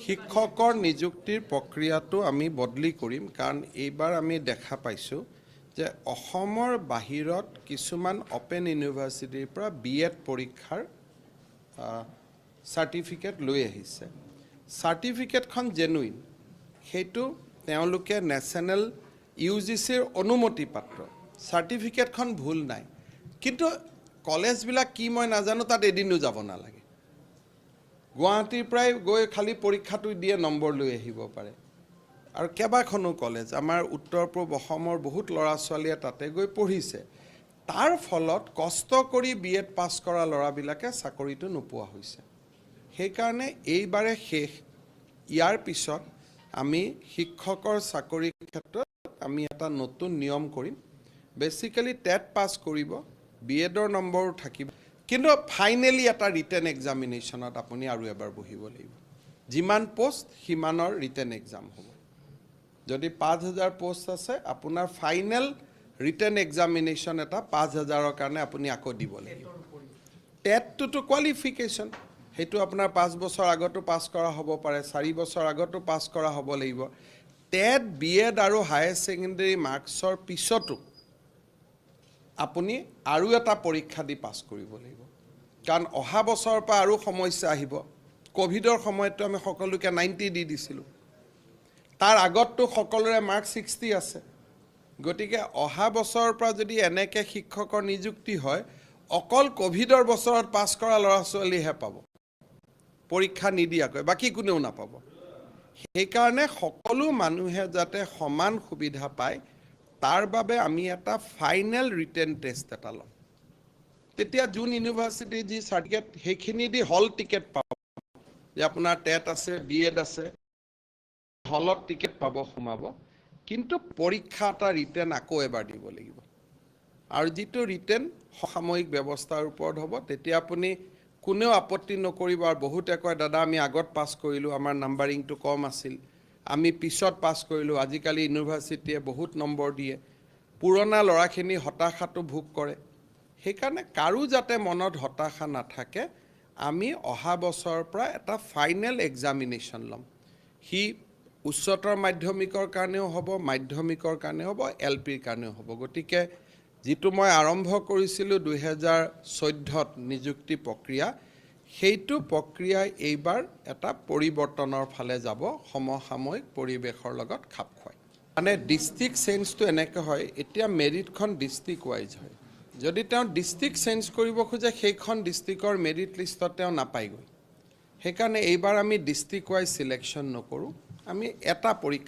শিক্ষকৰ নিযুক্তিৰ প্ৰক্ৰিয়াটো আমি বদলি কৰিম, কাৰণ এইবাৰ আমি দেখা পাইছোঁ যে অসমৰ বাহিৰত কিছুমান অপেন ইউনিভাৰ্চিটিৰ পৰা বি এড পৰীক্ষাৰ চাৰ্টিফিকেট লৈ আহিছে। চাৰ্টিফিকেটখন জেনুইন, সেইটো তেওঁলোকে নেশ্যনেল ইউজিচিৰ অনুমতি পাত্ৰ, চাৰ্টিফিকেটখন ভুল নাই, কিন্তু কলেজবিলাক কি মই নাজানো, তাত এদিনো যাব নালাগে। গুৱাহাটীৰ পৰাই গৈ খালি পৰীক্ষাটো দিয়ে নম্বৰ লৈ আহিব পাৰে। আৰু কেইবাখনো কলেজ আমাৰ উত্তৰ পূব অসমৰ বহুত ল'ৰা ছোৱালীয়ে তাতে গৈ পঢ়িছে। তাৰ ফলত কষ্ট কৰি বি এড পাছ কৰা ল'ৰাবিলাকে চাকৰিটো নোপোৱা হৈছে। সেইকাৰণে এইবাৰে শেষ, ইয়াৰ পিছত আমি শিক্ষকৰ চাকৰিৰ ক্ষেত্ৰত আমি এটা নতুন নিয়ম কৰিম। বেচিকেলি টেট পাছ কৰিব, বি এডৰ নম্বৰো থাকিব, কিন্তু ফাইনেলি এটা ৰিটেন এক্সামিনেশ্যনত আপুনি আৰু এবাৰ বহিব লাগিব। যিমান পষ্ট সিমানৰ ৰিটেন এক্সাম হ'ব। যদি 5000 পষ্ট আছে, আপোনাৰ ফাইনেল ৰিটেন এক্সামিনেশ্যন এটা 5000ৰ কাৰণে আপুনি আকৌ দিব লাগিব। টেটটোতো কোৱালিফিকেশ্যন, সেইটো আপোনাৰ 5 বছৰ আগতো পাছ কৰা হ'ব পাৰে, 4 বছৰ আগতো পাছ কৰা হ'ব লাগিব। টেট, বি এড আৰু হায়াৰ ছেকেণ্ডেৰী মাৰ্কছৰ পিছতো আপুনি আৰু এটা পৰীক্ষা দি পাছ কৰিব লাগিব, কাৰণ অহা বছৰৰ পৰা আৰু সমস্যা আহিব। ক'ভিডৰ সময়ততো আমি সকলোকে 90 দি দিছিলোঁ, তাৰ আগততো সকলোৰে মাৰ্ক 60 আছে। গতিকে অহা বছৰৰ পৰা যদি এনেকৈ শিক্ষকৰ নিযুক্তি হয়, অকল ক'ভিডৰ বছৰত পাছ কৰা ল'ৰা ছোৱালীহে পাব, পৰীক্ষা নিদিয়াকৈ, বাকী কোনেও নাপাব। সেইকাৰণে সকলো মানুহে যাতে সমান সুবিধা পায় তাৰ বাবে আমি এটা ফাইনেল ৰিটেন টেষ্ট এটা ল'ম। তেতিয়া যোন ইউনিভাৰ্চিটিৰ যি চাৰ্টিফিকেট সেইখিনি দি হল টিকেট পাব, যে আপোনাৰ টেট আছে, বি এড আছে, হলত টিকেট পাব, সোমাব, কিন্তু পৰীক্ষা এটা ৰিটেন আকৌ এবাৰ দিব লাগিব। আৰু যিটো ৰিটেন সাময়িক ব্যৱস্থাৰ ওপৰত হ'ব, তেতিয়া আপুনি কোনেও আপত্তি নকৰিব। আৰু বহুতে কয়, দাদা আমি আগত পাছ কৰিলোঁ, আমাৰ নাম্বাৰিংটো কম আছিল, আমি পিছত পাছ কৰিলোঁ। আজিকালি ইউনিভাৰ্চিটিয়ে বহুত নম্বৰ দিয়ে, পুৰণা ল'ৰাখিনি হতাশাটো ভোগ কৰে। সেইকাৰণে কাৰো যাতে মনত হতাশা নাথাকে, আমি অহা বছৰৰ পৰা এটা ফাইনেল এক্সামিনেশ্যন ল'ম। সি উচ্চতৰ মাধ্যমিকৰ কাৰণেও হ'ব, মাধ্যমিকৰ কাৰণেও হ'ব, এল পিৰ কাৰণেও হ'ব। গতিকে যিটো মই আৰম্ভ কৰিছিলোঁ 2014ত নিযুক্তি প্ৰক্ৰিয়া, সেইটো প্ৰক্ৰিয়াই এইবাৰ এটা পৰিৱৰ্তনৰ ফালে যাব, সমসাময়িক পৰিৱেশৰ লগত খাপ খুৱাই। মানে ডিষ্ট্ৰিক্ট চেঞ্জটো এনেকৈ হয়, এতিয়া মেৰিটখন ডিষ্ট্ৰিক্ট ৱাইজ হয়। যদি তেওঁ ডিষ্ট্ৰিক্ট চেঞ্জ কৰিব খোজে, সেইখন ডিষ্ট্ৰিক্টৰ মেৰিট লিষ্টত তেওঁ নাপায়গৈ। সেইকাৰণে এইবাৰ আমি ডিষ্ট্ৰিক্ট ৱাইজ চিলেকশ্যন নকৰোঁ, আমি এটা পৰীক্ষা